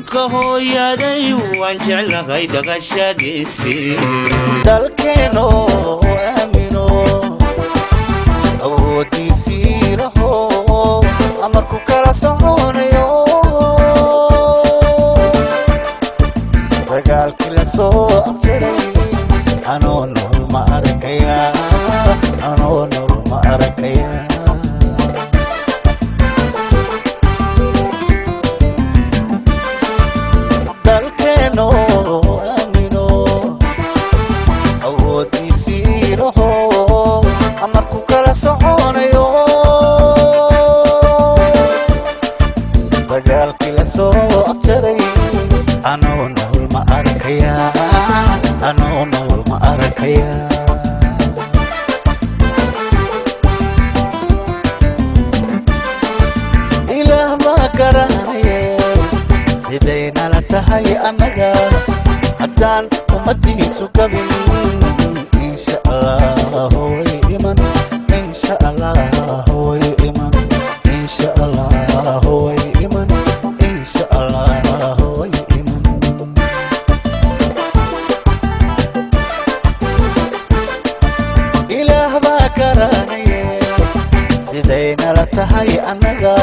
Dhulka hooyaday waan jeclahay dhaqashadiisii. Dalkeeno aamino, awoodiisii laho, amarku kala soconayo, dagaalkii la soo afjaray, anoo nool ma arkaya, anoo nool ma arkaya. Dalkeeno aamino, awoodiisii laho, amarku kala soconayo, dagaalkii la soo afjaray, anoo nool ma arkaya, anoo nool ma arkaya. Ilaah baa garanaye siday nala tahay annaga, haddaan ummadiisu gabin, insha Allah way iman, insha Allah way iman, insha Allah way iman, insha Allah way iman. Ilaah baa garanaye siday nala tahay annaga,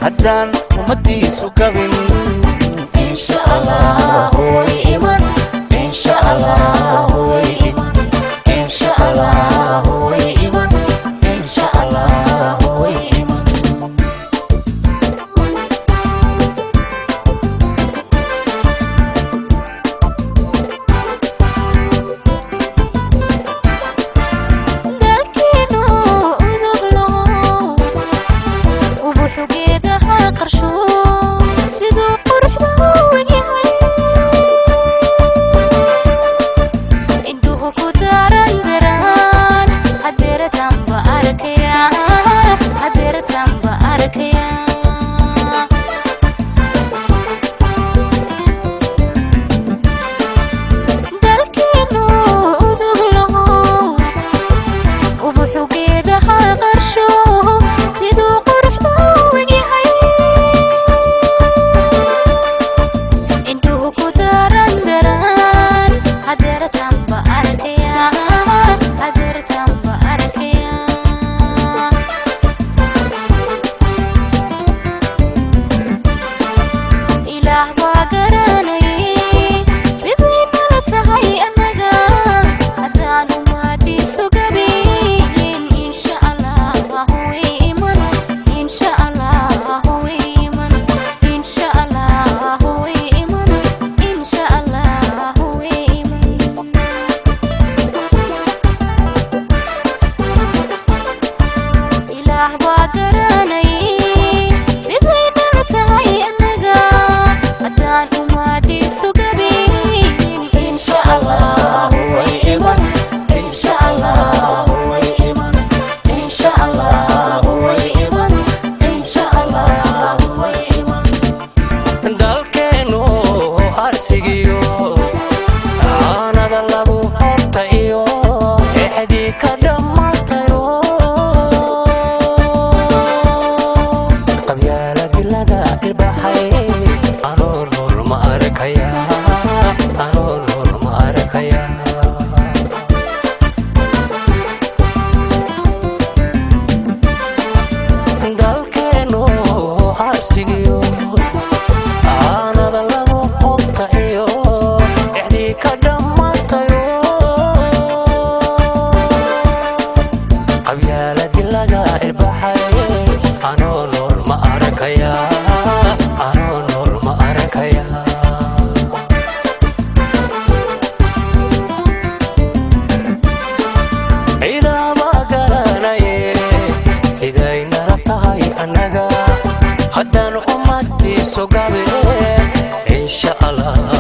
haddaan ummadiisu gabin, insha Allah way iman, insha Allah way iman, insha Allah way iman, insha Allah way iman. Dalkeenu uduglo, ubuxu geedaha qarsho, siduu quruxda u egyahay, indhuhu ku daran daraan, hadeeratanba arkaya, hadeeratanba arkaya. Dalkeenu uduglo, ubuxu geedaha qarsho, siduu quruxda u egyahay, indhuhu ku daran daraan, hadeeratanba arkaya, hadeeratanba arkaya. Ilaah baa garanayay siday nala tahay annaga, haddaan ummadiisu gabin, insha Allah way iman, insha Allah way iman, insha Allah way iman, insha Allah way iman. Ilaah baa garanayay siday nala tahay annaga, haddaan ummadiisu gabin, insha Allah way iman, insha Allah way iman, insha Allah way iman, insha Allah way iman. Dalkeenu arsigiyo aanada lagu horta iyo exdii ka dhammaatayo, qabyaaladii laga ilbaxay, anoo nool ma arkaya, anoo nool ma arkaya. Dalkeenu arsigiyo aanada lagu hobta iyo exdii ka dhammaatayo, qabyaaladii laga ilbaxay, anoo nool ma arkaya, anoo nool ma arkaya. Ciidama garanaye siday nala tahay annaga, haddaan ummadiisu gabeen, insha Allah.